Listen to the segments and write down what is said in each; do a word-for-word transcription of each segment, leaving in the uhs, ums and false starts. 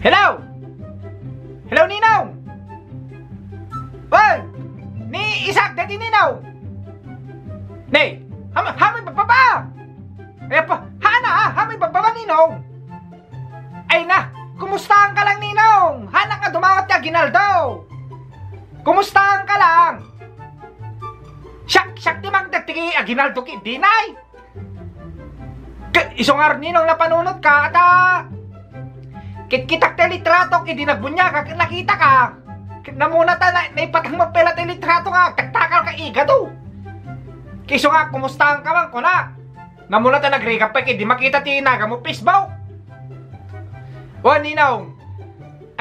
Hello? Hello, Ninong? Oy! Ni Isak, daydi Ninong! Ni, ham-, hamoy babbaba! Ay, apa, hana, ha? Hamoy babbaba, Ninong! Ay na, kumustaanka lang, Ninong? Hana nga dumawat ti aginaldo! Kumustaanka lang? Siak, siak ti mangted ti aginaldo ket dinay! Ke-, isu nga Ninong napanunotka, ata kitkitak ti litrato, idi nagbuniagak, nakitaka. Ket namuna ta na, naipatang mo pela ti litrato nga agtaktakal ka igado. Ket isu nga, kumustaanka man, kuna. Namuna ta nagrigat pay, ket di makita ti naga mo Facebook. O, Ninong.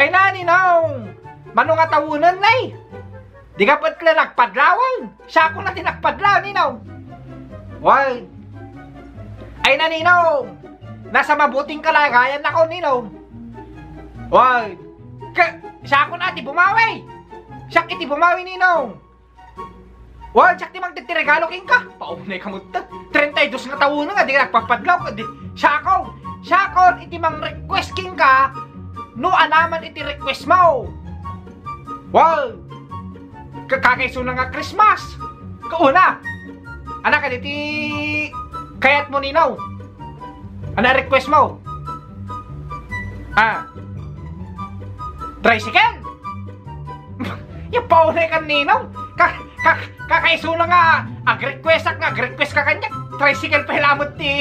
Ay na, Ninong. Mano nga tawonen, nay? Dika pay la nagpadlaw. Siakon a ti nagpadlaw, Ninong. Wal. Ay na, Ninong. Nasa mabuting kalagayan ako, Ninong. Wal. Ka, siakon a ti bumawi. Siak iti bumawi, Ninong. Wal, siak ti mangted ti regalo kenka. Paunay ka met. Treinta y dos nga tawonen nga dika nagpadpadlaw, ket di, siakon. Siakon iti mang-request kenka. No anaman iti request mo. Wal. Ka-, kakaisuna nga Christmas. Kauna. Anak, kadi ti kayat mo, Ninong? Ano request mo? Ah. Tricycle? Ya, paunay kan, Ninong. Ka-, ka-, kakaisuna nga ag-request ak nga ag-request ka kaniak. Tricycle pa lamet ti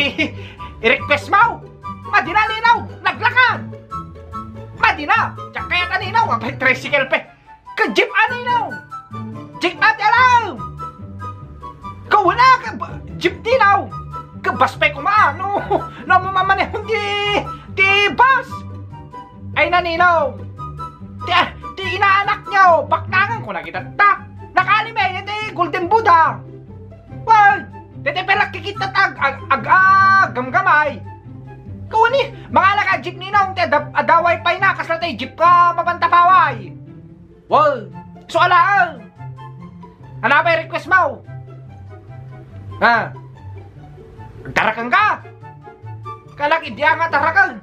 i-request mo. Madina, Ninong. Naglakad. Madina. Diak kayat, Ninong. Apay tricycle pa. Ka jeep a, Ninong. Jeep a ti alaem. Kauna ka ba-, jeep, Ninong. Ka bus pay koma, no? No, mamamanehon ti, ti bus. Ay na, Ninong. Ti, ti inaanakyo, baknangan ko na kita ta. Nakaalimay ti Golden Buddha. Wal, daytoy pay la kikita ag-, ag-, ag-, aggamgamay. Kauni, mangala ka jeep, Ninong, ti adda-, adda wifi na, kasla tay jeep ka mapantapaway. Wal, so alaen. Ano pay request mo? Ha? Agtarakeng ka? Kalak, idi nga tarakeng.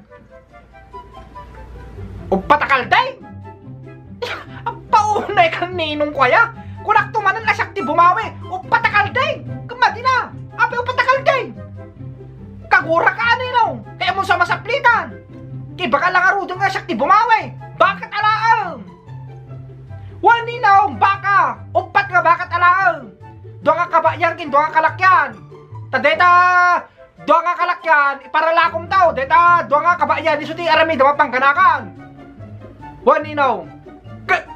Uppat a kalding? Paunay kan, Ninong, ko aya. Kunak to manen a siak ti bumawi. Uppat a kalding. Ket madina. Apay uppat a kalding? Kagura ka, Ninong. Kaya mo sa masaplitan. Kay baka la ngaruden nga siak ti bumawi. Baka alaem. Wa, Ninong, baka. Uppat nga baka alaem. Dua nga kabayan ken dua nga kalakyan. Ta dayta Dua nga kalakyan, iparalakom taw, dayta dua nga kabayan, isu ti aramid a mapangganakan. Wen, Ninong. K-,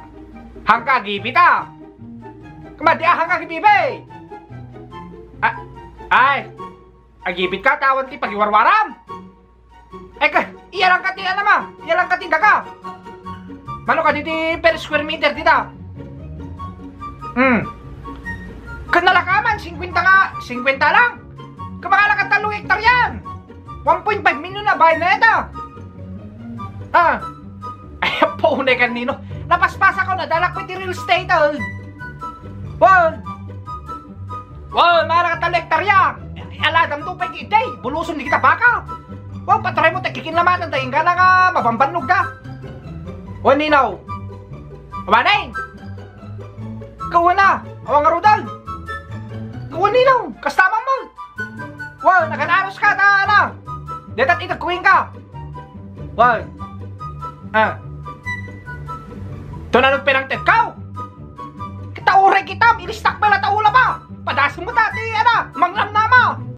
hangka agibit a. Kumadi a hangka agibibi. A-, ay, agibit ka, ta awan ti pagiwarwaram. Ay, ka, iya lang ka ti, ano, ma? Iya lang ka ti daga. Mano kadi ti per square meter dita? Hmm. Ken nalakaman, singkwenta nga, singkwenta lang. Ken makalakan tallo hektaryan. One point five million a bahay na ita. Ah. Ay, paunay kan, Ninong. Napaspas ako, nadalak ko iti real estate, ah. Wow. Wow, makalakan tallo hektarya. Aladam to pay iti, buluson di kita baka. Wow, paturay mo, tagikinlamatan, ta inggana nga mabambannog da. Wow, Ninong. Awanen. Kauna, awan nga rudal. Kauna, Ninong, kasta man mo. Wow, nakanaros ka, ta, ala. Detat ito, kuwing ka. Wow. Ah. Ito na nung pinangted ka. Kita uray kita, ilistak pala ta ula pa. Padasem mo ta, ti, ala, manglamnama.